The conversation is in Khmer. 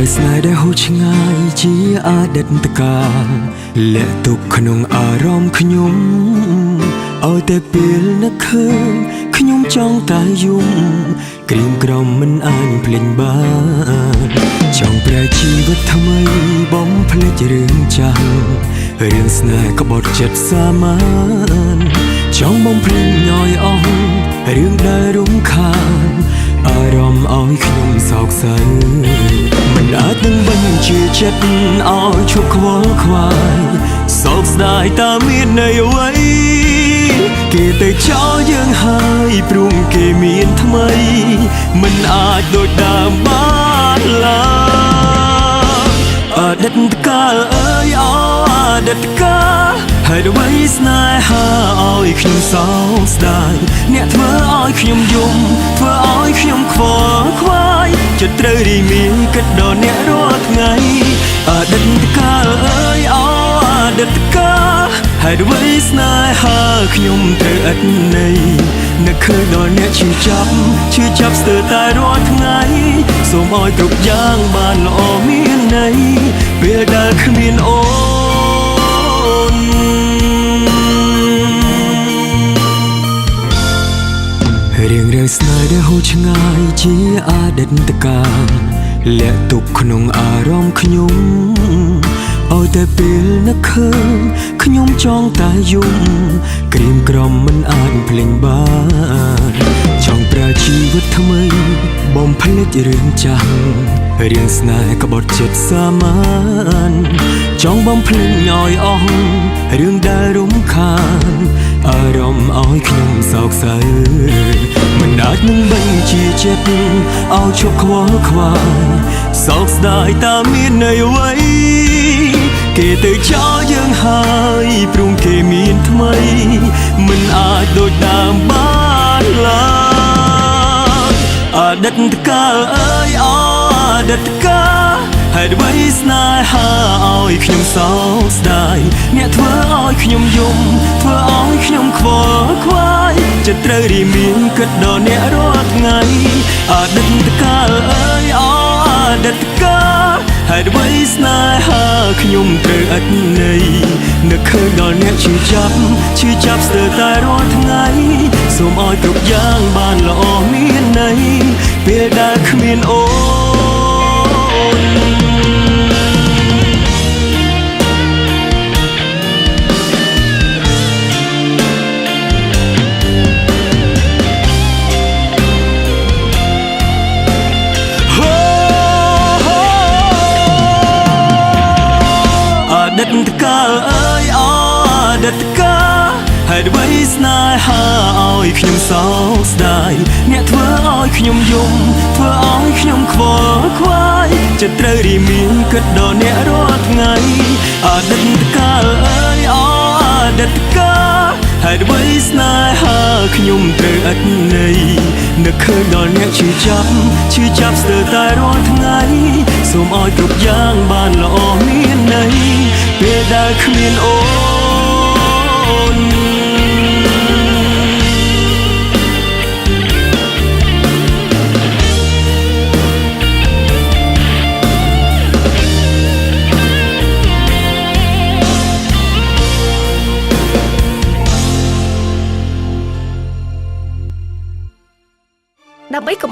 រឿងរ៉ាវស្នេហ៍ដែលហូរឆ្ងាយជាអតីតកាលលាក់ទុកក្នុងអារម្មណ៍ខ្ញុំឲ្យតែពេលនឹកឃើញខ្ញុំចង់តែយំក្រៀមក្រំមិនអាចភ្លេចបានចង់ប្រែជីវិតថ្មីបំភ្លេចរឿងចាស់រឿងស្នេហ៍ក្បត់ចិត្តសាមានចង់បំភ្លេចឲ្យអស់រឿងដែលរំខានអារម្មណ៍ឲ្យខ្ញុំសោកសៅមិនអាចនឹងបញ្ជាចិត្តឲ្យឈប់ខ្វល់ខ្វាយសោកស្ដាយតើមានន័យអ្វីគេទៅចោលយើងហើយព្រោះគេមានថ្មីមិនអាចដូចដើមបានឡើយអតីតកាលអើយអតីតកាលហើយអ្វីស្នេហាឲ្យខ្ញុំសោកស្ដាយអ្នកធ្វើឲ្យខ្ញុំយំធ្វើឲ្យខ្ញុំខ្វល់ខ្វាយចិត្តត្រូវរីមីគិតដល់អ្នករាល់ថ្ងៃអតីតកាលអើយអតីតកាលហើយអ្វីស្នេហាខ្ញុំត្រូវឥតន័យនឹកឃើញដល់អ្នកឈឺចាប់ឈឺចាប់ស្ទើរតែរាល់ថ្ងៃសូមឲ្យគ្រប់យ៉ាងបានល្អមានន័យពេលដែលគ្មានអូនរឿងរ៉ាវស្នេហ៍ដែលហូរឆ្ងាយជាអតីតកាលលាក់ទុកក្នុងអារម្មណ៍ខ្ញុំឲ្យតែពេលនឹកឃើញខ្ញុំចង់តែយំក្រៀមក្រំមិនអាចភ្លេចបានចង់ប្រើជីវិតថ្មីបំភ្លេចរឿងចាស់រឿងស្នេហ៍ក្បត់ចិត្តសាមានចង់បំភ្លេចឲ្យអស់រឿងដែលរំខានអារម្មណ៍ឲ្យខ្ញុំសោកសៅមិនអាចនឹងបញ្ជាចិត្តឲ្យឈប់ខ្វល់ខ្វាយសោកស្ដាយតើមានន័យអ្វីគេទៅចោលយើងហើយព្រោះគេមានថ្មីមិនអាចដូចដើមបានឡើយអតីតកាលអើយអតីតកាលហើយអ្វីស្នេហាឲ្យខ្ញុំសោកស្ដាយអ្នកធ្វើឲ្យខ្ញុំយំធ្វើឲ្យខ្ញុំខ្វល់ខ្វាយចិត្តត្រូវរីមីគិតដល់អ្នករាល់ថ្ងៃអតីតកាលអើយអតីតកាលហើយអ្វីស្នេហាខ្ញុំត្រូវឥតន័យនឹកឃើញដល់អ្នកឈឺចាប់ឈឺចាប់ស្ទើរតែរាល់ថ្ងៃសូមឲ្យគ្រប់យ៉ាងបានល្អមានន័យពេលដែលគ្មានអូនអតីតកាលអើយអតីតកាលហើយអ្វីស្នេហាឲ្យខ្ញុំសោកស្ដាយអ្នកធ្វើឲ្យខ្ញុំយំធ្វើឲ្យខ្ញុំខ្វល់ខ្វាយចិត្តត្រូវរីមីគិតដល់អ្នករាល់ថ្ងៃអតីតកាលអើយអតីតកាលហើយអ្វីស្នេហាខ្ញុំត្រូវឥតន័យនឹកឃើញដល់អ្នកឈឺចាប់ឈឺចាប់ស្ទើរតែរាល់ថ្ងៃសូមឲ្យគ្រប់យ៉ាងបានល្អមានន័យពេលដែលគ្មានអូន ដើម្បីកុំ